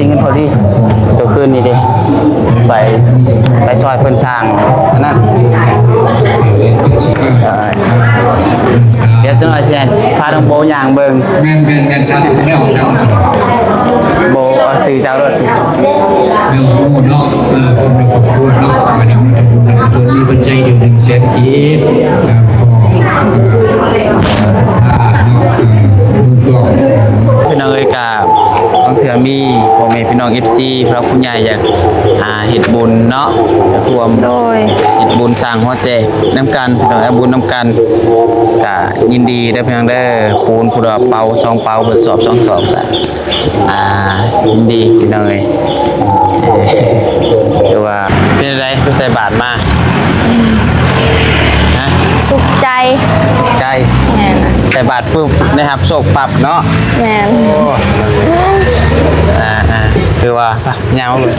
ເງິນພໍດີ ໂຕຄືນນີ້ເດ້ ໄປ ໄປຊ່ອຍເພິ່ນສ້າງອັນນັ້ນ ເອີ ດຽວຈັກໜ່ອຍຊິໃຫ້ພານ້ອງໂບຍ່າງເບິ່ງ. ແມ່ນໆໆ ສາທຸແລ້ວ ແລ້ວ ໂບ ເອົາຊື່ເຈົ້າໂລດ ນ້ອງໂບເນາະ ເອີ ພ້ອມດ້ວຍຄອບຄົວເນາະ ມາທຳບຸນ ມີປັດໄຈຢູ່ໜຶ່ງແສນກີບ ເອີ ຂໍ ເອີ ສັດທາເນາະ ເອີ ມືກອງ ພີ່ນ້ອງເອີຍ ກະ ບາງເທື່ອມີພໍ່ແມ່ພີ່ນ້ອງເອັຟຊີ ຜູ້ຫຼັກຜູ້ໃຫຍ່ຢາກ ອ່າ ເຮັດບຸນເນາະ ຮ່ວມ ໂດຍ ເຮັດບຸນສ້າງຫໍແຈກນຳກັນ ພີ່ນ້ອງເອີຍ ເຮັດບຸນນຳກັນ ກະຍິນດີເດີພີ່ນ້ອງເດີ ປູນຜູ້ລະເປົາສອງເປົາ ເບິດສອບສອງສອບ ກະ ອ່າ ຍິນດີພີ່ນ້ອງເອີຍ. ຄືວ່າເປັນໃດ ຄືໃສ່ບາດມາ? ຮະ? ສຸກໃຈ ສຸກໃຈ ແມ່ນ ໃສ່ບາດປຶບ ໄດ້ຮັບໂຊກປັບເນາະ. ແມ່ນ ໂອ້ ອ່າໆ ຄືວ່າຍາວເລີຍ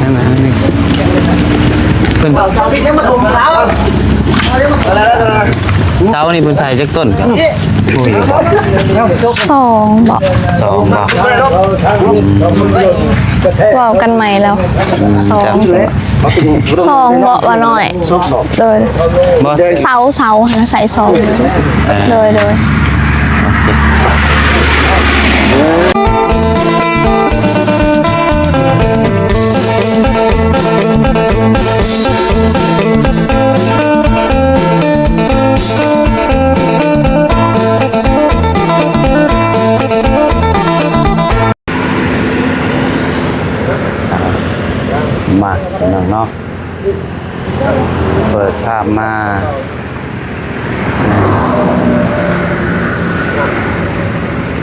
ເພິ່ນ ເສົານີ້ເພິ່ນໃສ່ຈັກຕົ້ນ? ສອງບໍ? ສອງບໍ? ເວົ້າກັນໃໝ່ແລ້ວ ສອງ ສອງເບາະວ່ານ້ອຍ. ໂດຍ ບໍ່ ເສົາ ເສົາຫັ້ນນະໃສ່ສອງ. ເອີ ໂດຍ ໂດຍ ໂອເຄ ມາ ພີ່ນ້ອງເນາະ ເປີດພາບມາ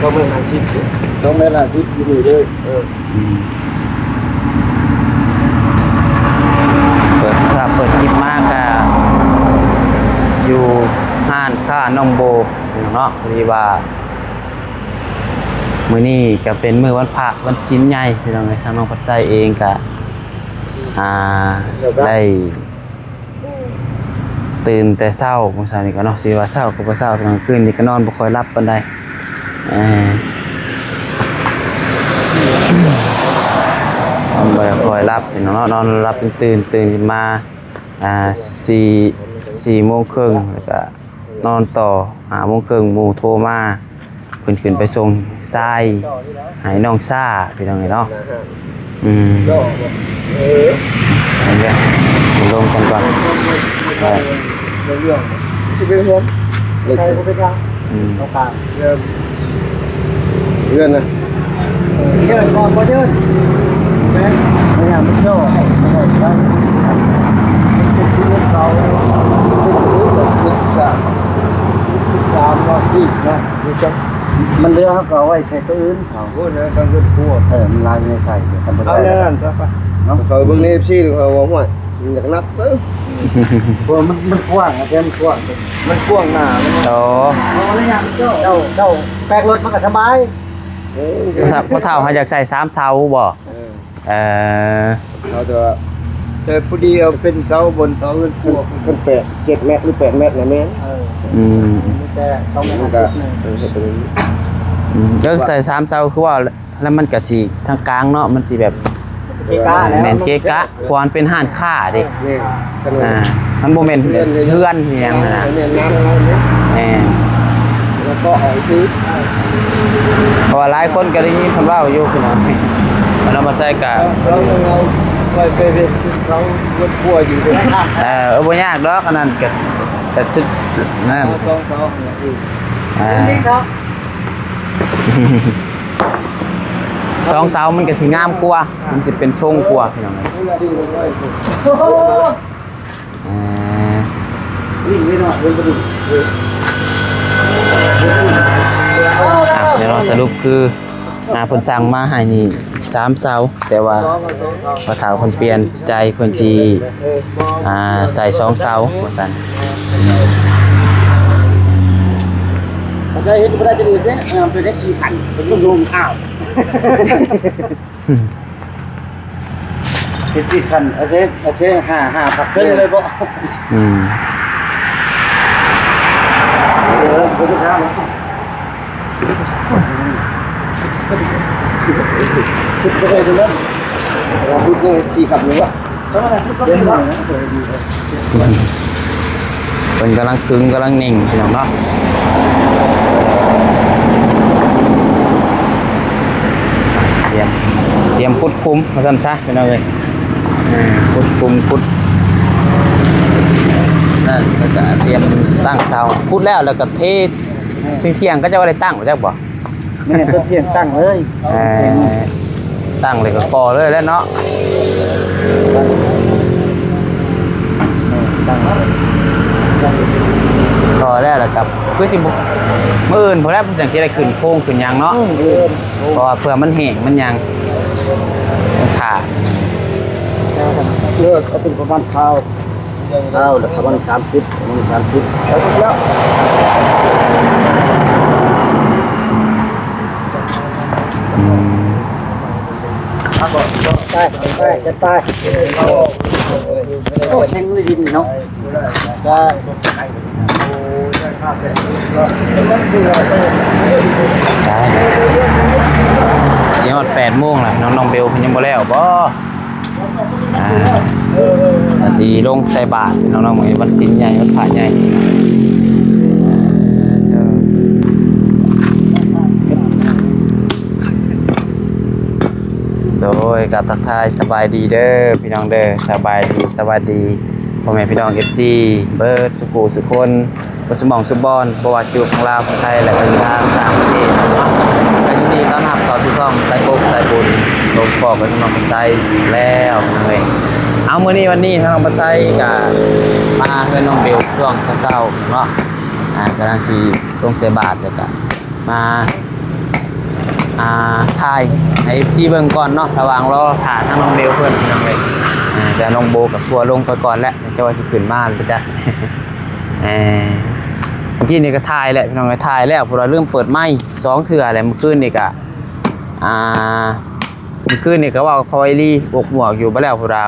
ສອງແມັດຫ້າສິບ ສອງແມັດຫ້າສິບ ຢູ່ນີ້ເລີຍ. ເອີ ອືມ ເປີດພາບເປີດຄລິບມາກະຢູ່ຮ້ານຄ້ານ້ອງໂບເນາະ ພໍດີວ່າ ມື້ນີ້ກະເປັນມື້ວັນພະວັນສິນໃຫຍ່ ພີ່ນ້ອງເອີຍ ທາງນ້ອງພັດໄຊເອງກະ ອ່າ ໄດ້ຕື່ນແຕ່ເຊົ້າ ມື້ເຊົ້ານີ້ກະເນາະ ຊິວ່າເຊົ້າກະບໍ່ເຊົ້າ ກາງຄືນນີ້ກະນອນບໍ່ຄ່ອຍຫຼັບປານໃດ ເອີ ນອນບໍ່ຄ່ອຍຫຼັບ ພີ່ນ້ອງເນາະ ນອນຫຼັບເປັນຕື່ນ ຕື່ນຂຶ້ນມາ ອ່າ ສີ່ ສີ່ໂມງເຄິ່ງ ແລ້ວກະ ນອນຕໍ່ ຫ້າໂມງເຄິ່ງ ໝູ່ໂທມາ ເພິ່ນຂຶ້ນໄປສົ່ງຊາຍໃຫ້ນ້ອງຊາ ພີ່ນ້ອງເອີຍເນາະ. ອືມ ເອີ ເຫັນເດ້ ລົມກັນກ່ອນ ເອີ ເລື່ອງ ຊິເປັນເຮືອນ ໃສ່ບໍ່ເປັນຫຍັງ ອືມ ເອົາການ ເຮືອນນະ ເດີນກ່ອນບໍ່ເດີນ ແມ່ນ ພະຍາຍາມມັນໂຕໄດ້ ເປັນຊີວິດເຂົາ ເປັນຊີວິດເຂົາ ສາມ ສາມວ່າອີກນະ ມັນເຫຼືອເຮົາກະເອົາໄວ້ໃສ່ໂຕອື່ນເຂົາ ໂອ້ຍ ທາງເຮືອນຄົວ ເອີ ມັນລາຍໃນໃສ່ ເອົາແນວນັ້ນຊະ ເນາະ ເຂົາເບິ່ງໃນເອັຟຊີ ເຂົາວ່າ ຫ້ວຍ ມັນຢາກໜັກເດີ ເພາະມັນ ມັນກວ້າງ ອາຈານ ມັນກວ້າງ ມັນກວ້າງໜ້າ ໂອ້ ເຈົ້າ ເຈົ້າແປກລົດມັນກະສະບາຍ. ເອີ ພໍ່ເຖົ້າເຮົາຢາກໃສ່ສາມເສົາບໍ? ເອີ ເອີ ເຮົາຈະ ແຕ່ຜູ້ດຽວເປັນເສົາບົນເສົາເຮືອນຄົວ ຄັນແປດ ເຈັດແມັດ ຫຼື ແປດແມັດນະແມ່ນ ເອີ ອືມ ແຕ່ສອງແມັດ ມັນກະ ຫ້າສິບ ເອີ ເຮັດໄປເລີຍ ອືມ ເອີ ໃສ່ສາມເສົາຄືວ່າ ແລ້ວມັນກະຊິທາງກາງເນາະ ມັນຊິແບບ ເກະກະ ແມ່ນ ເກະກະ ເພາະມັນເປັນຮ້ານຄ້າເດ້ ແມ່ນ ອ່າ ມັນບໍ່ແມ່ນເຮືອນ ເຮືອນອີ່ຫຍັງຫັ້ນນະ ແມ່ນ ແມ່ນ ແມ່ນ ແມ່ນ ແມ່ນ ແມ່ນ ແລ້ວກໍເອົາຄື ເພາະວ່າຫຼາຍຄົນກໍໄດ້ຍິນເພິ່ນເວົ້າຢູ່ພີ່ນ້ອງ ເພິ່ນເອົາມາໃສ່ກະ ເຂົາເອົາໄວ້ໄປເຮັດເຂົາເຮັດຄົວຢູ່ເດ້ ເອີ ບໍ່ຍາກດອກ ອັນນັ້ນກະ ກະຊຸດນັ້ນ ເອົາສອງເສົາຫັ້ນລະ ອ່າ ສອງເສົາມັນກະຊິງາມກວ່າ ມັນຊິເປັນຊົງກວ່າ ພີ່ນ້ອງເອີຍ ອ່າ ອ່ະ ດຽວເຮົາສະຫຼຸບຄື ອ່າ ເພິ່ນສັ່ງມາໃຫ້ນີ້ສາມເສົາ ແຕ່ວ່າພໍ່ເຖົ້າເພິ່ນປ່ຽນໃຈ ເພິ່ນຊິ ອ່າ ໃສ່ສອງເສົາວ່າຊັ້ນ ເຂົາເຈົ້າເຮັດບໍ່ໄດ້ຈະດີເດ້ ເປັນເຮັດສີ່ຂັ້ນ ເປັນລຸງໆ ອ້າວ ເຮັດສີ່ຂັ້ນ ອາເຊ ອາເຊ ຫ້າ ຫ້າພັກເຄິ່ງເລີຍບໍ? ອືມ ເອີ ບໍ່ໄດ້ຖາມ ຄິດບໍ່ໄດ້ເລີຍ. ພຸດນີ້ສີ່ກັບນີ້ວະ ສອງຮ້ອຍຫ້າສິບ ເພິ່ນກຳລັງຄຶງກຳລັງເນັ່ງ ພີ່ນ້ອງເນາະ. ຕຽມ ຕຽມຂຸດຂຸມວ່າຊັ້ນຊະ ພີ່ນ້ອງເອີຍ. ເອີ ຂຸດຂຸມ ຂຸດນັ້ນ ແລ້ວກະຕຽມຕັ້ງເສົາ ຂຸດແລ້ວ ແລ້ວກະເທ ທ່ຽງໆ ເຂົາເຈົ້າວ່າໄດ້ຕັ້ງບໍ່ຈັກບໍ່? ແມ່ນ ຕອນທ່ຽງຕັ້ງເລີຍ. ເອີ ຕັ້ງເລີຍກໍກໍ່ເລີຍແຫຼະເນາະ. ແມ່ນ ຕັ້ງເລີຍ ກໍ່ແລ້ວ ແລ້ວກໍຄືຊິບໍ່ ມື້ອື່ນພຸ້ນແຫຼະ ຈັ່ງຊິໄດ້ຂຶ້ນໂຄງຂຶ້ນຫຍັງເນາະ. ອືມ ເອີ ເພາະວ່າເພື່ອມັນແຫ້ງມັນຫຍັງ ມັນຖ້າ ເລີກກໍເປັນປະມານຊາວ ຊາວ ແລ້ວກໍປະມານສາມສິບ ປະມານສາມສິບ ແລ້ວສຸດແລ້ວ. ອືມ ໄປ ໄປ ໄປ ໄປ. ໂອ້ຍ ແຮງເລີຍດິນເນາະ. ໄປ ຊິຮອດແປດໂມງແລ້ວ ນ້ອງ ນ້ອງເບວເພິ່ນຍັງບໍ່ແລ້ວບໍ່? ອ່າ ກະຊິລົງໃສ່ບາດ ນ້ອງໆ ມື້ນີ້ວັນສິນໃຫຍ່ ວັນພະໃຫຍ່. ໂດຍ ກໍທັກທາຍສະບາຍດີເດີພີ່ນ້ອງເດີ ສະບາຍດີ ສະຫວັດດີພໍ່ແມ່ພີ່ນ້ອງ ເອັຟຊີ ເບິດສູ່ຜູ້ສູ່ຄົນ ເບິດຊຸໝ່ອງຊຸບ່ອນ ບໍ່ວ່າຊິຢູ່ຝັ່ງລາວ ຝັ່ງໄທ ແລະ ກໍຢູ່ທາງຕ່າງປະເທດເນາະ. ກໍຍິນດີຕ້ອນຮັບເຂົ້າສູ່ຊ່ອງສາຍບົກສາຍບຸນ ລົມປອກກັບນ້ອງປາໄຊແລ້ວນັ້ນເອງ. ເອົາ ມື້ນີ້ວັນນີ້ທາງນ້ອງປາໄຊກໍມາເຮືອນນ້ອງເບວຊ່ວງເຊົ້າໆເນາະ. ອ່າ ກຳລັງຊິລົງໃສ່ບາດ ແລ້ວກໍມາ ອ່າ ຖ່າຍໃຫ້ເອັຟຊີເບິ່ງກ່ອນເນາະ ລະຫວ່າງລໍຖ້າທາງນ້ອງເບວເພິ່ນ ພີ່ນ້ອງເອີຍ. ອ່າ ແຕ່ນ້ອງໂບກໍຄົວລົງໄປກ່ອນແລ້ວ ຈັກວ່າຊິຂຶ້ນມາຫຼືບໍ່ຈັກ. ເອີ ເມື່ອກີ້ນີ້ກໍຖ່າຍແລ້ວ ພີ່ນ້ອງເອີຍ ຖ່າຍແລ້ວ ເພາະວ່າລືມເປີດໄມສອງເທື່ອແຫຼະ. ມື້ຄືນນີ້ກໍ ອ່າ ມື້ຄືນນີ້ກໍເວົ້າກັບພໍ່ໄອລີ ອວກໝວກຢູ່ ບາດແລ້ວ ເພາະວ່າ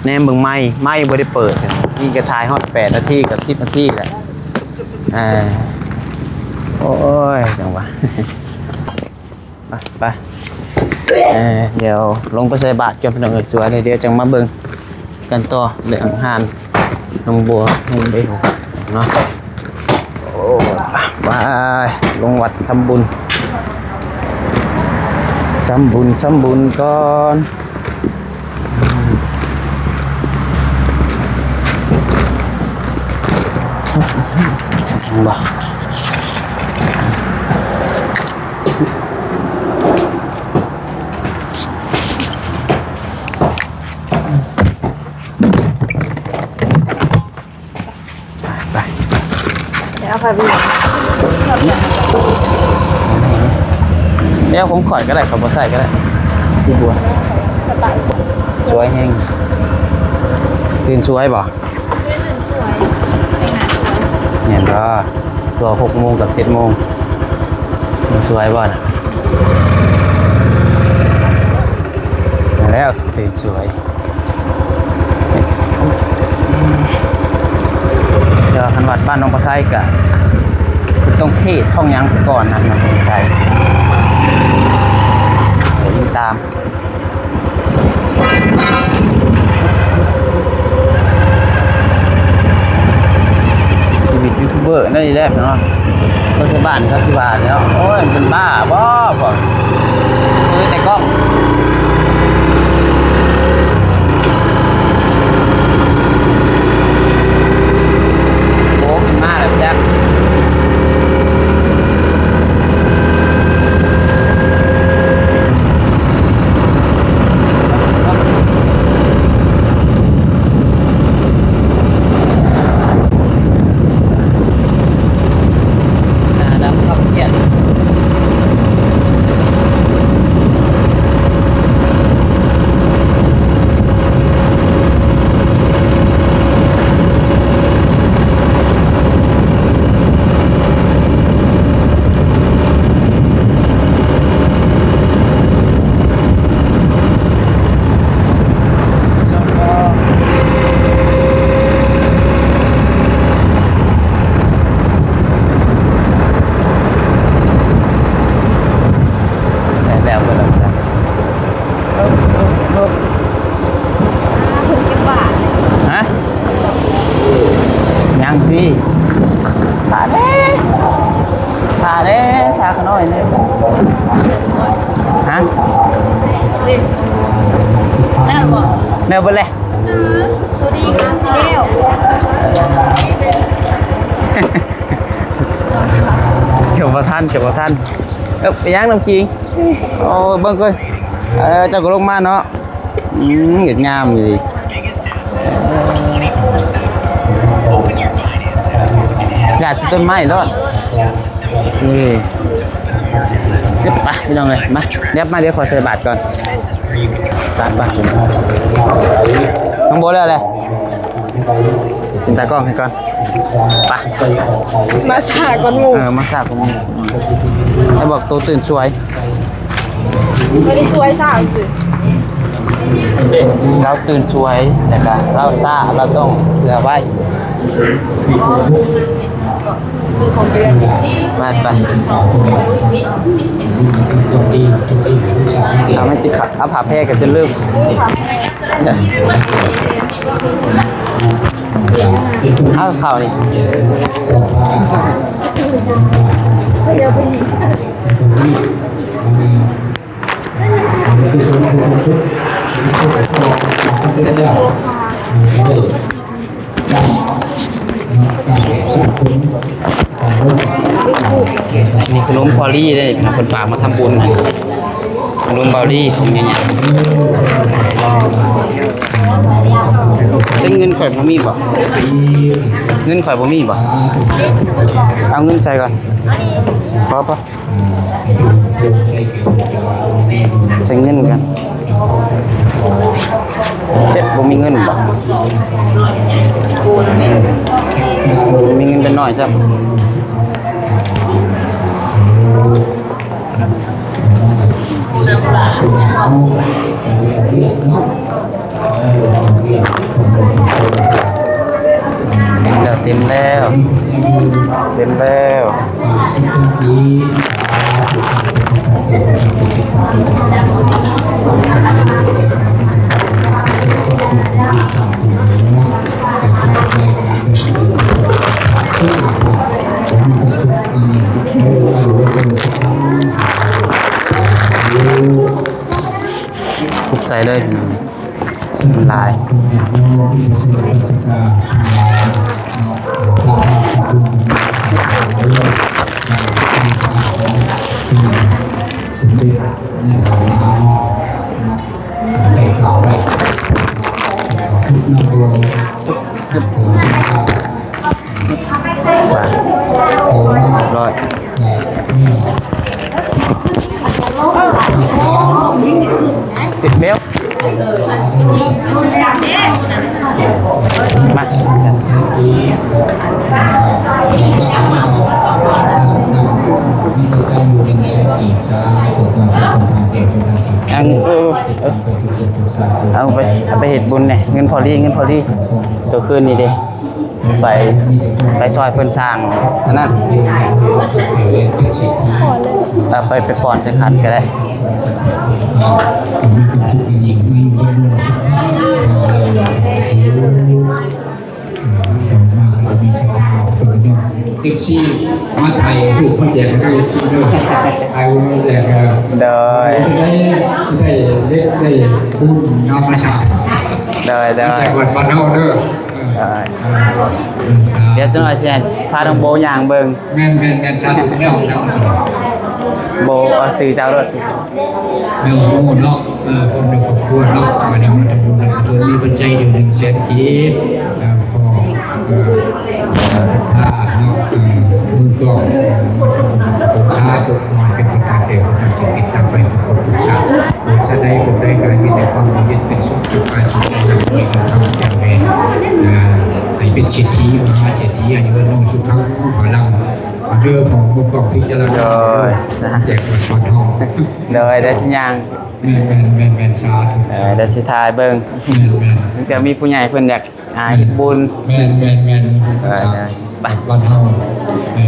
ແນມເບິ່ງໄມ ໄມບໍ່ໄດ້ເປີດ ນີ້ກໍຖ່າຍຮອດແປດນາທີກັບສິບນາທີແຫຼະ. ເອີ ໂອ້ຍ ຈັ່ງຫວະ ໄປ ໄປ ເອີ ດຽວລົງໄປໃສ່ບາດກ່ອນ ພີ່ນ້ອງເອີຍ ສ່ວນດຽວຈັ່ງມາເບິ່ງກັນຕໍ່ເລື່ອງຮ້ານນ້ອງບົວ ນ້ອງເບວເນາະ. ໂອ້ ໄປ ໄປ ລົງວັດທຳບຸນ ທຳບຸນ ທຳບຸນກ່ອນ. ໄປ ໄປ ໄປເອົາຜ້າວຽກ ແນວຂອງຂ້ອຍກໍໄດ້ ຂ້ອຍບໍ່ໃສ່ກໍໄດ້ ສີບົວ ສະບາຍ ສວຍແຮງ. ຕື່ນສວຍບໍ່? ແມ່ນບໍ່? ຕົວຫົກໂມງກັບເຈັດໂມງ ສວຍບໍ່ນະ? ນັ້ນແຫຼະ ຕື່ນສວຍ. ແຕ່ວ່າຄັນວັດບ້ານໜອງປາໄຊກະ ຕ້ອງເທດ ຕ້ອງຫຍັງກ່ອນນະ ໜອງປາໄຊ ດຽວຕິດຕາມ ຊີວິດຢູທູບເບີແນວນີ້ແຫຼະເນາະ. ຄົນໃນບ້ານເຂົາຊິວ່າເນາະ ໂອ້ຍ ເປັນບ້າບໍ່ ພວກ ເບິ່ງແຕ່ກ້ອງ ໂອ້ ມາແລ້ວຈັກ. ໜ້າດຳເຂົ້າເກຍ. ແລ້ວບໍ່? ແລ້ວເບິດແລ້ວ. ເອີ ໂຕນີ້ງາມແລ້ວ. ເກັບບໍ່ທັນ ເກັບບໍ່ທັນ. ເອີ ໄປຫຍັງນ້ຳຄິງ? ໂອ້ ເບິ່ງເອີຍ. ເອີ ເຈົ້າກໍລົງມາເນາະ. ອືມ ເຮັດງາມອີ່ຫຼີ. ຢາດຕົ້ນໄມ້ໂລດ. ເອີ ໄປພີ່ນ້ອງເອີຍ ມາ ດຽວມາ ດຽວຂໍໃສ່ບາດກ່ອນ. ໄປ ໄປ ນ້ອງໂບແລ້ວແຫຼະ ເປັນຕາກ້ອງໃຫ້ກ່ອນ. ໄປ ມາຊ້າກ່ອນໝູ່. ເອີ ມາຊ້າກ່ອນໝູ່. ໃຫ້ບອກໂຕຕື່ນສວຍ. ບໍ່ໄດ້ສວຍຊ້າ ລາວຕື່ນສວຍ ແລ້ວກະລາວຊ້າ ລາວຕ້ອງເຜື່ອໄວ້. ໄປ ໄປ ເອົາມັນຕິດ ເອົາຜ້າແພກັນຈົນລືມ. ເອົາເຂົ້ານີ້ ດຽວໄປນີ້. ນີ້ຄືລົມພໍລີເດ້ ເພິ່ນຝາກມາທຳບຸນ. ລົມເບົາລີຂອງແມ່ຍ່າ. ເງິນຂ້ອຍບໍ່ມີບໍ່? ເງິນຂ້ອຍບໍ່ມີບໍ່? ເອົາເງິນໃສ່ກ່ອນ. ພໍ ພໍ. ໃຊ້ເງິນກັນ. ເຈັດ ບໍ່ມີເງິນບໍ່? ບໍ່ມີເງິນເປັນໜ້ອຍຊ້ຳ. ເຕັມແລ້ວ ເຕັມແລ້ວ ເຕັມແລ້ວ. ຄຸບໃສ່ເລີຍ ມັນຫຼາຍ. ໄປ ຮຽບຮ້ອຍ. ຕິດແມວ ມາ ອັນ ເອີ ເອີ ເອົາໄປ ເອົາໄປເຮັດບຸນແດ່ ເງິນພໍລີ ເງິນພໍລີ ໂຕຄືນນີ້ເດ້. ໄປ ໄປຊ່ອຍເພິ່ນສ້າງອັນນັ້ນ ເອົາໄປ ໄປປ້ອນໃສ່ຂັນກໍໄດ້. ເອັຟຊີ ມາຖ່າຍຮູບມາແຈກໃຫ້ເອັຟຊີເດີ ຖ່າຍຮູບມາແຈກ. ໂດຍ ໄດ້ ໄດ້ເຫຼັກ ໄດ້ບຸນນຳມາສາ ໂດຍ ໂດຍ ມາແຈກວັດບ້ານເຮົາເດີ. ເອີ ເອີ ສາທຸ ດຽວຈັກໜ້ອຍຊິໃຫ້ພານ້ອງໂບຍ່າງເບິ່ງ. ແມ່ນໆໆ ສາທຸແລ້ວນຳ. ໂບ ເອົາຊື່ເຈົ້າໂລດ. ແມ່ໂມເນາະ ເອີ ພ້ອມດ້ວຍຄອບຄົວເນາະ ໄດ້ມາທຳບຸນທຳກຸສົນ ມີປັດໄຈເດືອນໜຶ່ງແສນກີບ. ເອີ ຂໍ ເອີ ສັດທາເນາະ ເອີ ມືກອງ ເອີ ມາທຳບຸນທຳກຸສົນ ສາທຸ ຂໍໃຫ້ເປັນປະທານແກ່ຄົນທັງຊີວິດ ນຳໄປທຸກພບທຸກຊາດ. ເກີດຊາດໃດພົບໃດກໍໃຫ້ມີແຕ່ຄວາມຢູ່ເຢັນເປັນສຸກ ສຸກກາຍສຸກໃຈ ໃຫ້ມີເງິນຄຳແກ່ວແກ່ ໃຫ້ເປັນເສດຖີມະຫາເສດຖີ ອາຍຸວັນໂນສຸຂັງພະລັງ. ເດີ ຂອງບຸກອງພິຈາລະນາ ໂດຍ ແຈກເງິນປອນທອງ. ໂດຍ ໄດ້ສັນຍາງ. ແມ່ນໆໆໆ ສາທຸ ເອີ ໄດ້ຊິຖ່າຍເບິ່ງ. ແມ່ນໆ ແຕ່ມີຜູ້ໃຫຍ່ເພິ່ນຢາກ ອ່າ ເຮັດບຸນ. ແມ່ນໆໆ ເອີ ໄປ ບ້ານເຮົາ. ເອີ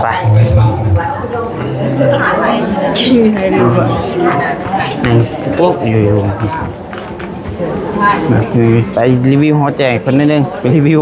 ໄປ ກິນໃຫ້ຮູ້ວ່າ ອືມ ໂອ້ ຢູ່ໆ ໄປຣີວິວຫໍແຈກເພິ່ນໜ້ອຍໜຶ່ງ ໄປຣີວິວ.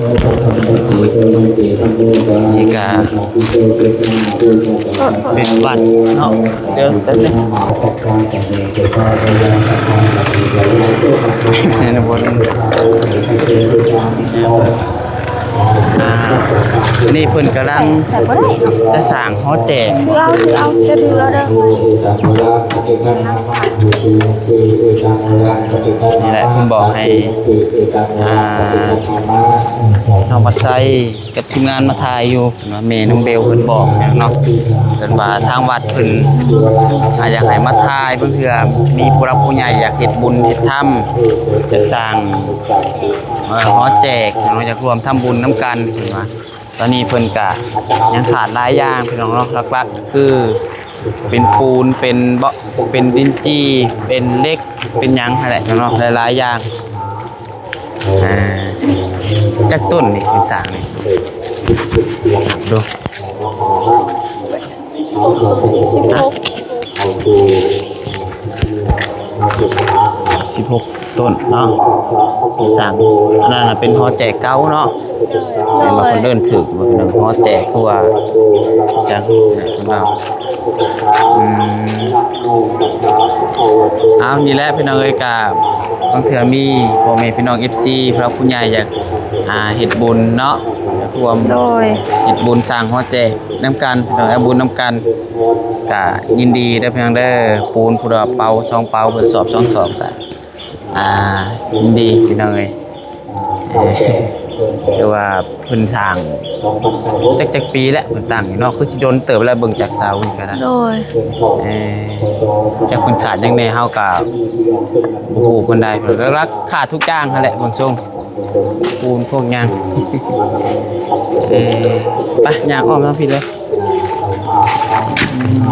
ນີ້ກະເປັນວັດເນາະ ດຽວແປັບໜຶ່ງ ໃນບົນ ອ່າ ນີ້ເພິ່ນກຳລັງ ໃສ່ ໃສ່ບໍ່ໄດ້ເນາະ ຈະສ້າງຫໍແຈກ ຖືເອົາ ຖືເອົາ ຈະຖືເອົາເດີ ນີ້ແຫຼະເພິ່ນບອກໃຫ້ ອ່າ ເຮົາມາໃສ່ ກັບທີມງານມາຖ່າຍຢູ່ ເນາະ ແມ່ນ້ອງເບວເພິ່ນບອກເນາະ ເພິ່ນວ່າທາງວັດເພິ່ນ ອາ ຢາກໃຫ້ມາຖ່າຍເບິ່ງເທື່ອ ມີຜູ້ຫຼັກຜູ້ໃຫຍ່ຢາກເຮັດບຸນເຮັດທຳ ຢາກສ້າງ ເອີ ຫໍແຈກເນາະ ຢາກຮ່ວມທຳບຸນນຳກັນ ເພິ່ນວ່າ ຕອນນີ້ເພິ່ນກະຍັງຂາດຫຼາຍຢ່າງພີ່ນ້ອງເນາະ ຫຼັກໆ ຄືເປັນປູນ ເປັນເບາະ ເປັນດິນຈີ່ ເປັນເຫຼັກ ເປັນຫຍັງຫັ້ນແຫຼະເນາະ ຫຼາຍໆຢ່າງ. ອ່າ ຈັກຕົ້ນນີ້ເພິ່ນສ້າງນີ້ ດູ ສິບຫົກ ສິບຫົກຕົ້ນເນາະ ສ້າງ ອັນນັ້ນນະເປັນຫໍແຈກເກົ່າເນາະ ແມ່ນບໍ່ ເພິ່ນເອີ້ນຖືກບໍ່ ເປັນຫໍແຈກ ຄືວ່າ ຈັກ ເນາະ ອືມ ເອົາ ນີ້ແຫຼະພີ່ນ້ອງເອີຍ ກະບາງເທື່ອມີພໍ່ແມ່ພີ່ນ້ອງເອັຟຊີ ຜູ້ຫຼັກຜູ້ໃຫຍ່ຢາກ ອ່າ ເຮັດບຸນເນາະ ຮ່ວມ ໂດຍ ເຮັດບຸນສ້າງຫໍແຈກນຳກັນ ພີ່ນ້ອງເອີຍ ເຮັດບຸນນຳກັນ ກະຍິນດີເດີພີ່ນ້ອງເດີ ປູນຜູ້ລະເປົາສອງເປົາ ເພິ່ນສອບສອງສອບ ກະ ອ່າ ຍິນດີພີ່ນ້ອງເອີຍ ເອີ ແຕ່ວ່າເພິ່ນສ້າງຈັກ ຈັກປີແລ້ວ ເພິ່ນຕັ້ງຢູ່ເນາະ ຄືຊິດົນເຕີບແລ້ວ ເບິ່ງຈາກເສົານີ້ກະໄດ້ ໂດຍ ເອີ ຈັກເພິ່ນຂາດຫຍັງແດ່ ເຮົາກະບໍ່ຮູ້ປານໃດ ຫຼັກໆຂາດທຸກຢ່າງຫັ້ນແຫຼະ ເບິ່ງຊົງ ປູນພວກຫຍັງ ເອີ ໄປ ຍ່າງອ້ອມທາງພີ້ເລີຍ ອືມ.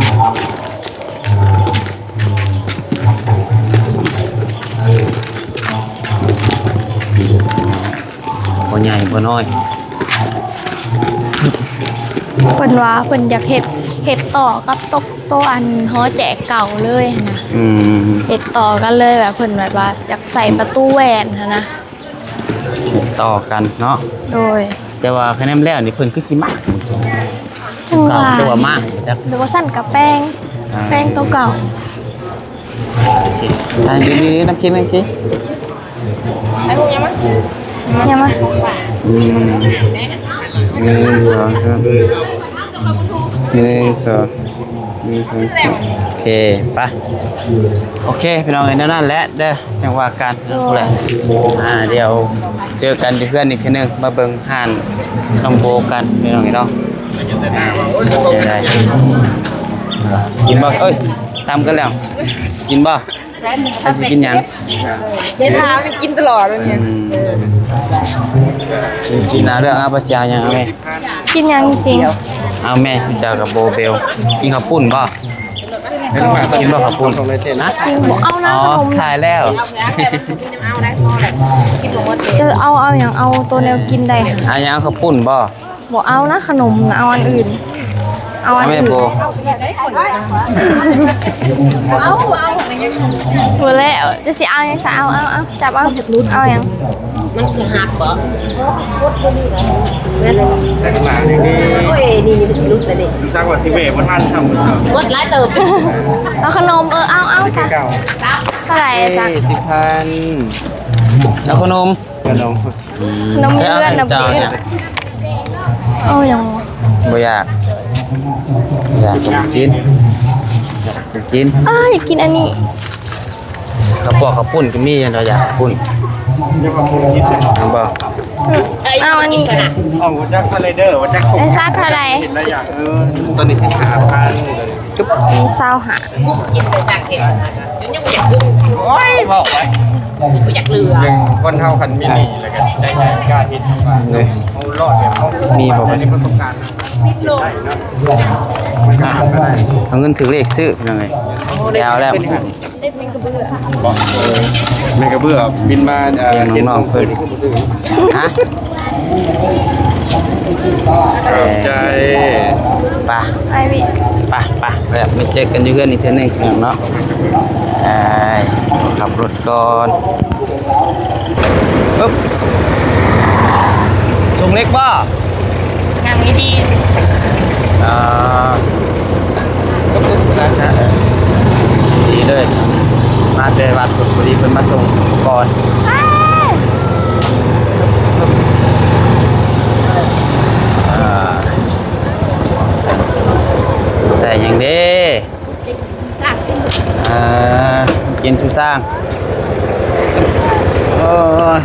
ບໍ່ໃຫຍ່ບໍ່ນ້ອຍ ເພິ່ນວ່າເພິ່ນຢາກເຮັດ ເຮັດຕໍ່ກັບໂຕ ໂຕອັນຫໍແຈກເກົ່າເລີຍຫັ້ນນະ ອືມ ເຮັດຕໍ່ກັນເລີຍ ແບບເພິ່ນແບບວ່າຢາກໃສ່ປະຕູແຫວນຫັ້ນນະ. ຕິດຕໍ່ກັນເນາະ ໂດຍ ແຕ່ວ່າຄະແນນແລ້ວນີ້ເພິ່ນຄືຊິມາ ຈັງຫວະ ເຈົ້າວ່າມາ ຈັກ ຫຼືວ່າຊັ້ນກະແປງ ອ່າ ແປງໂຕເກົ່າ ອ່າ ດີໆ ນ້ຳຄິງ ນ້ຳຄິງ ໄອ້ພວກຍັງມາ ຍັງມາ ອືມ ໜຶ່ງ ສອງ ສາມ ໜຶ່ງ ສອງ ໜຶ່ງ ສອງ ສາມ ໂອເຄ ໄປ ໂອເຄ ພີ່ນ້ອງເອີຍ ແນວນັ້ນແຫຼະເດີ ຈັ່ງວ່າກັນ ໂດຍ ພຸ້ນແຫຼະ ອ່າ ດຽວເຈີກັນຢູ່ເຮືອນອີກເທື່ອໜຶ່ງ ມາເບິ່ງຮ້ານນ້ອງໂບກັນ ພີ່ນ້ອງເອີຍເນາະ ເປັນຈັ່ງໃດ ກິນບໍ່ ເອີຍ ຕຳກັນແລ້ວ ກິນບໍ່ ໃຜຊິກິນຫຍັງ? ຢ່າຖາມ ກິນຕະຫຼອດ ອືມ ກິນ ກິນ ເອົາເດີ ເອົາ ໄປຊິເອົາຫຍັງ ເອົາແມ່ ກິນຫຍັງກິນ? ເອົາແມ່ ເຈົ້າກັບໂບເບວ ກິນເຂົ້າປຸ້ນບໍ່? ກິນບໍ່ເຂົ້າປຸ້ນ? ຮະ? ກິນບໍ່ເອົານະ ອໍ ຂະໜົມ ຖ່າຍແລ້ວ ເອີ ເອົາ ເອົາຫຍັງ ເອົາໂຕແນວກິນໄດ້ ເອົາຫຍັງ ເອົາເຂົ້າປຸ້ນບໍ່? ບໍ່ເອົານະ ຂະໜົມນະ ເອົາອັນອື່ນ ເອົາອັນອື່ນ ເອົາແມ່ໂບ ບໍ່ແລ້ວ ຈະຊິເອົາຫຍັງຊະ ເອົາ ເອົາ ເອົາ ຈັບເອົາ ເອົາຫຍັງ? ມັນຊິຫັກບໍ່? ແມ່ນ ແຕ່ງໜ້ານີ້ ໂອ້ຍ ນີ້ ນີ້ມັນຊິຫຼຸດແລ້ວນີ້ ຈັກວ່າຊິເວະບໍ່ທັນຊ້ຳ ໝົດຫຼາຍເຕີບ ເອົາຂະໜົມ ເອີ ເອົາ ເອົາຊະ ເທົ່າໃດຊະ? ເອີ ສິບພັນ ເອົາຂະໜົມ ຂະໜົມ ອືມ ຂະໜົມເຮືອນນະ ເອົາຫຍັງ? ບໍ່ຢາກ ຢາກກໍບໍ່ກິນ ຢາກກໍກິນ ອ້າ ຢາກກິນອັນນີ້ ເຂົ້າປອກເຂົ້າປຸ້ນກໍມີ ຢາກເຂົ້າປຸ້ນ ເອົາບໍ່? ອືມ ເອົາອັນນີ້ ອອກມາຈາກສະໄລເດີ ມາຈາກ ໄອ້ຊາກເທົ່າໃດ? ເຫັນແລ້ວຢາກ ເອີ ຕົວນີ້ສິບຫ້າພັນ ນີ້ຊາວຫ້າ ໂອ້ຍ ເວົ້າໄປ ບໍ່ຢາກເຫຼືອ ຄົນເຮົາຄັນມີໜີ້ແລ້ວກໍໃຊ້ໃຫ້ກ້າເຮັດ ເຮົາລອດແບບເຮົາ ມີບໍ່ ອັນນີ້ປະສົບການ ເອົາເງິນຖືກເລກຊື້ ພີ່ນ້ອງເອີຍ ແລ້ວ ແລ້ວ ແມ່ກະເບືອບິນມາ ເອີ ເຮັດນ້ອງເພິ່ນ ຮະ? ຂອບໃຈ ໄປ ໄປວິ ໄປ ໄປ ແລ້ວມາເຈີກັນຢູ່ເຮືອນອີກເທື່ອໜຶ່ງເນາະ ໄປ ຂັບລົດກ່ອນ ອຶບ ເລັກບໍ່? ຍັງບໍ່ດີ. ອ່າ ນີ້ເລີຍ ມາແຕ່ວັດພຸ້ນ ພໍດີເພິ່ນມາສົ່ງອຸປະກອນ. ອ່າ ໄດ້ຫຍັງເດ້? ອ່າ ກິນຊູຊ່າງ. ໂອ້ຍ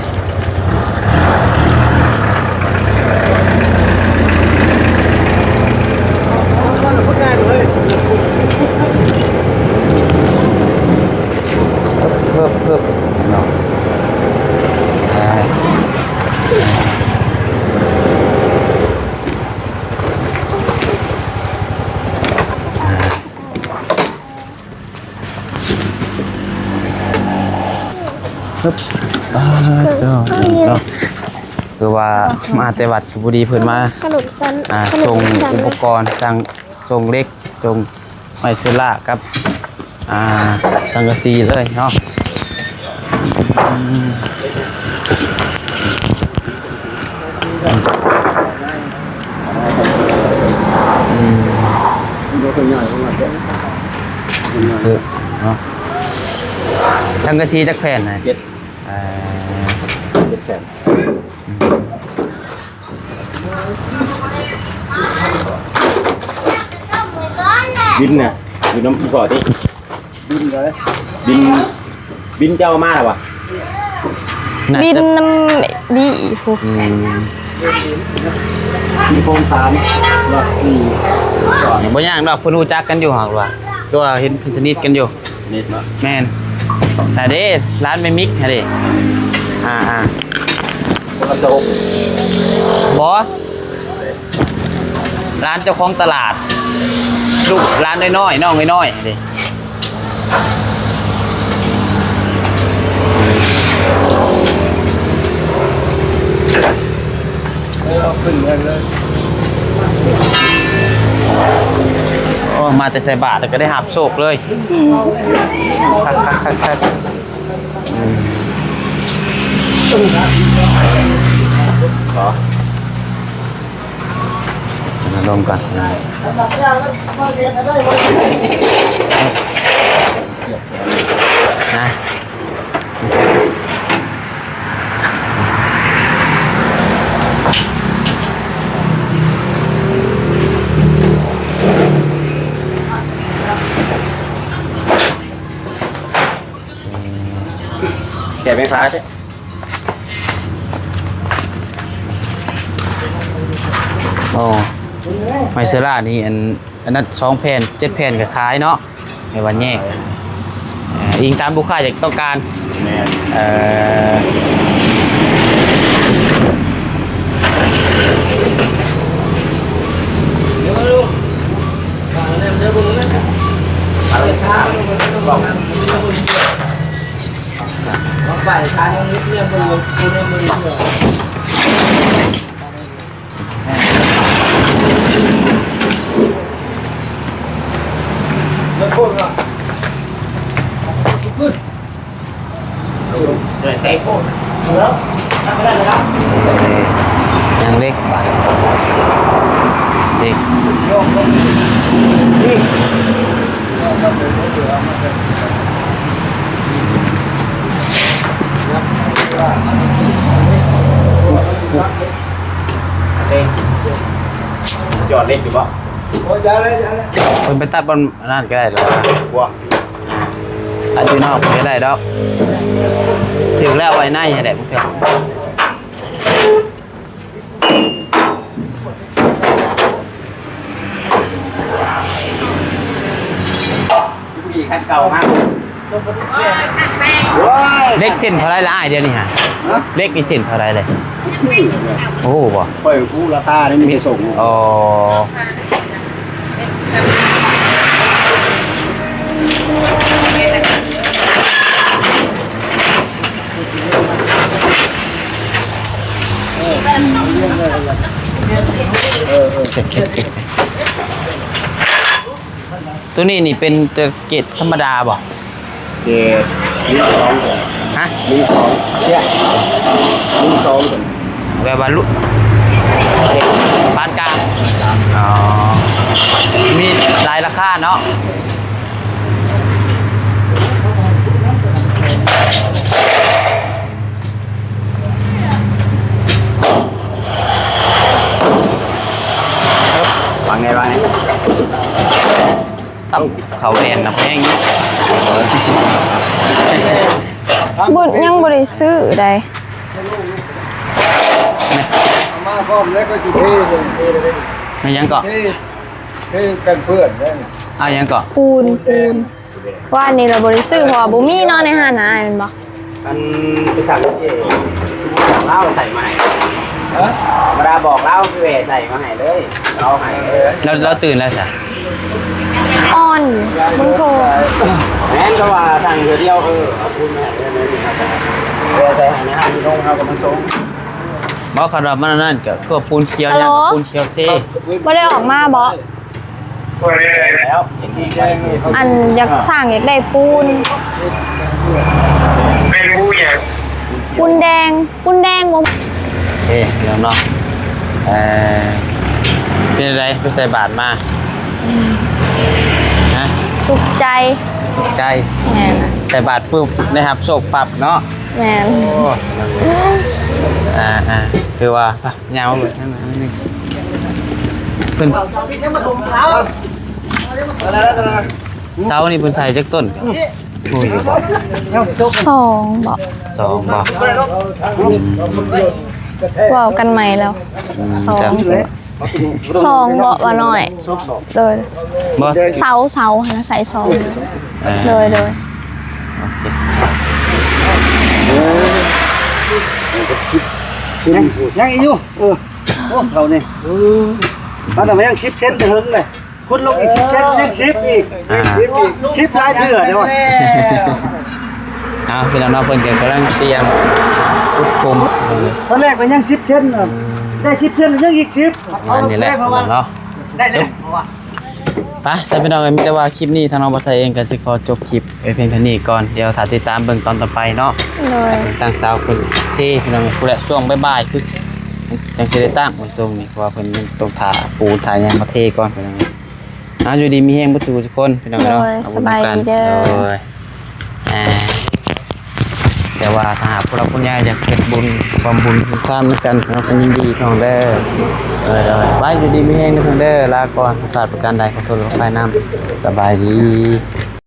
ເພິບ ເພິບ ເພິບ ເນາະ. ອ່າ ອ່າ ເຈົ້າ ເຈົ້າ ຄືວ່າມາແຕ່ວັດ ຄືພໍດີເພິ່ນມາ ຂະໜົມຊັ້ນ ອ່າ ສົ່ງອຸປະກອນ ສັ່ງ ສົ່ງເຫຼັກ ສົ່ງໄມ້ເຊລາກັບ ອ່າ ສັງກະສີເລີຍເນາະ. ອືມ ອືມ ເອີ ເນາະ ສັງກະສີຈັກແຜ່ນນະ? ເຈັດ ເອີ ເຈັດແຜ່ນ. ບິນນະ ຢູ່ນຳອີ່ພໍ່ຕິ? ບິນເລີຍ ບິນ ບິນເຈົ້າມາແລ້ວວະ? ໜ້າຈະ ບິນນຳບີພຸ້ນ. ອືມ ບິນໂຄງສາມ ລັກສີ່ ບໍ່ຍາກດອກ ເພິ່ນຮູ້ຈັກກັນຢູ່ ຫາກວ່າ ຕົວເຫັນເພິ່ນສະໜິດກັນຢູ່. ສະໜິດເນາະ. ແມ່ນ ນັ້ນເດ້ ຮ້ານແມ່ມິກຫັ້ນເດ້. ອ່າໆ ຄົນລະສະຫົກ ບໍ່ ຮ້ານເຈົ້າຂອງຕະຫຼາດ ລູກຫຼານນ້ອຍໆ ນ້ອງນ້ອຍໆ ເດ້. ເອີ ເອົາຂຶ້ນເຮືອນເລີຍ. ໂອ້ ມາແຕ່ໃສ່ບາດ ແລ້ວກໍໄດ້ຮັບໂຊກເລີຍ. ຄັກໆໆໆ. ອືມ ຂໍ ມາລົມກ່ອນ ນະ. ແກະໄຟຟ້າເດ້. ໂອ້ ໄມເຊລ່ານີ້ ອັນ ອັນນັ້ນສອງແຜ່ນ ເຈັດແຜ່ນກໍຂາຍເນາະ ໃນວັນແຍກ ເອີ ອີງຕາມລູກຄ້າຢາກຕ້ອງການ. ແມ່ນ ເອີ ຍັງເລັກບາດ ເລັກ ເຫຼັກ ຈອດເຫຼັກຢູ່ບໍ່? ເພິ່ນໄປຕັດບ່ອນອັນນັ້ນກໍໄດ້ ຫຼືວ່າ ພວກ ຕັດຢູ່ນອກກໍໄດ້ດອກ ຖືກແລ້ວໄວ້ໃນຫັ້ນແຫຼະ ມີຄັນເກົ່າມາ. ໂອ້ຍ ເຫຼັກເສັ້ນເທົ່າໃດລະອ້າຍ ດຽວນີ້ຫະ? ຮະ? ເຫຼັກນີ້ເສັ້ນເທົ່າໃດເລີຍ? ບໍ່ຮູ້ບໍ່? ຂ້ອຍຮູ້ລາຄານີ້ ມີແຕ່ສົ່ງ. ອໍ. ເອີ ເອີ ເອີ. ໂຕນີ້ນີ້ເປັນເກຣດທຳມະດາບໍ່? ເກຣດ ໜຶ່ງສອງ. ຮະ? ໜຶ່ງສອງ ເຊຍ ໜຶ່ງສອງ. ແບບວ່າລຸ ເ ປານກາງ. ອໍ ມີຫຼາຍລາຄາເນາະ. ວາງໄງ ວາງໄງ. ຕຳເຂົ້າແອນນະແພງຢູ່. ບໍ່ ຍັງບໍ່ໄດ້ຊື້ໃດ. ເອົາມາພ້ອມແລ້ວກໍຊິເທເລີຍ. ແມ່ນຫຍັງເກາະ? ເທ ເທກັນເປື້ອນເດ້. ເອົາຫຍັງເກາະ? ປູນ ປູນ. ວ່ານີ້ລະບໍ່ໄດ້ຊື້ ເພາະວ່າບໍ່ມີເນາະໃນຮ້ານນາຍແມ່ນບໍ່? ອັນໄປສັ່ງເອ ບອກລາວໃສ່ມາໃຫ້. ຮະ? ທຳມະດາບອກລາວ ແວ່ໃສ່ມາໃຫ້ເລີຍ ເອົາໃຫ້ເລີຍ. ລາວ ລາວຕື່ນແລ້ວຊະ? ອ່ອນຢູ່ ເບິ່ງໂທ. ແມ່ນ ເພາະວ່າສັ່ງເທື່ອດຽວ ເອີ ເອົາປູນມາໃຫ້ເລີຍ ແວ່ໃສ່ໃຫ້ໃນຮ້ານ ລົງເຮົາກໍມາສົ່ງ. ບໍ່ ຄັນວ່າມັນອັນນັ້ນກໍຄືວ່າປູນຂຽວຫຍັງ ປູນຂຽວເທ. ບໍ່ໄດ້ອອກມາບໍ່? ແລ້ວ ອັນຢາກສ້າງ ຢາກໄດ້ປູນ. ເປັນປູຫຍັງ? ປູນແດງ ປູນແດງບໍ່? ເອີ ພີ່ນ້ອງເນາະ ເອີ ເປັນໃດ ໄປໃສ່ບາດມາ? ຮະ? ສຸກໃຈ ສຸກໃຈ. ແມ່ນ. ໃສ່ບາດປຶບ ໄດ້ຮັບໂຊກປັບເນາະ. ແມ່ນ. ໂອ້ ອ່າໆ ຄືວ່າ ຍາວເລີຍ ນັ້ນ ອັນນີ້ ເພິ່ນ ເສົານີ້ເພິ່ນໃສ່ຈັກຕົ້ນ ຮູ້ຢູ່ບໍ່? ສອງບໍ? ສອງບໍ? ອືມ ເວົ້າກັນໃໝ່ແລ້ວ. ອືມ ສອງ ສອງບໍວ່ານ້ອຍ? ໂດຍ ບໍ່ ເສົາ ເສົາຫັ້ນນະໃສ່ສອງ. ເອີ ໂດຍ ໂດຍ ໂອເຄ. ເອີ ຍັງ ຍັງອີກຢູ່. ເອີ ໂອ້ ເຂົານີ້ ເອີ ປານນັ້ນຍັງສິບເຊັນ ແຕ່ເຫິງເລີຍ. ຂຸດລົງອີກສິບເຊັນ ຍັງສິບອີກ. ອ່າ ສິບອີກ ສິບຫຼາຍເທື່ອເດ້. ເອົາ ພີ່ນ້ອງເນາະ ເພິ່ນກໍກຳລັງຕຽມຂຸດຂຸມ. ຕອນແລກກໍຍັງສິບເຊັນ ອືມ ໄດ້ສິບເຊັນ ຍັງອີກສິບ. ປະມານນີ້ແຫຼະເນາະ. ໄດ້ແລ້ວ ເພາະວ່າ ໄປ ຊັ້ນພີ່ນ້ອງເອີຍ ມີແຕ່ວ່າຄລິບນີ້ ທາງນ້ອງບ່າວໄຊເອງກໍຊິຂໍຈົບຄລິບໄວ້ພຽງເທົ່ານີ້ກ່ອນ. ດຽວຖ້າຕິດຕາມເບິ່ງຕອນຕໍ່ໄປເນາະ. ໂດຍ ທາງສາວເພິ່ນເທ ພີ່ນ້ອງ ພຸ້ນແຫຼະ ຊ່ວງບ່າຍໆ ຄືຈັ່ງຊິໄດ້ຕັ້ງ ຊ່ວງນີ້ ເພາະວ່າເພິ່ນຍັງຕ້ອງຖ້າປູນຖ້າຫຍັງມາເທກ່ອນ ພີ່ນ້ອງ. ເອົາ ຢູ່ດີມີແຮງເບິດສູ່ທຸກຄົນ ພີ່ນ້ອງເນາະ. ໂດຍ ເອົາບຸນນຳກັນ. ສະບາຍດີເດີ. ໂດຍ ອ່າ ແຕ່ວ່າຖ້າຫາກຜູ້ຫຼັກຜູ້ໃຫຍ່ຢາກເຮັດບຸນ ຮ່ວມບຸນຮ່ວມທານນຳກັນ ເຮົາກໍຍິນດີພີ່ນ້ອງເດີ. ໂດຍໆ ໄວ້ຢູ່ດີມີແຮງເດີພີ່ນ້ອງເດີ. ລາກ່ອນ ຜິດພາດປະການໃດ ຂໍໂທດຂໍອະໄພນຳ. ສະບາຍດີ.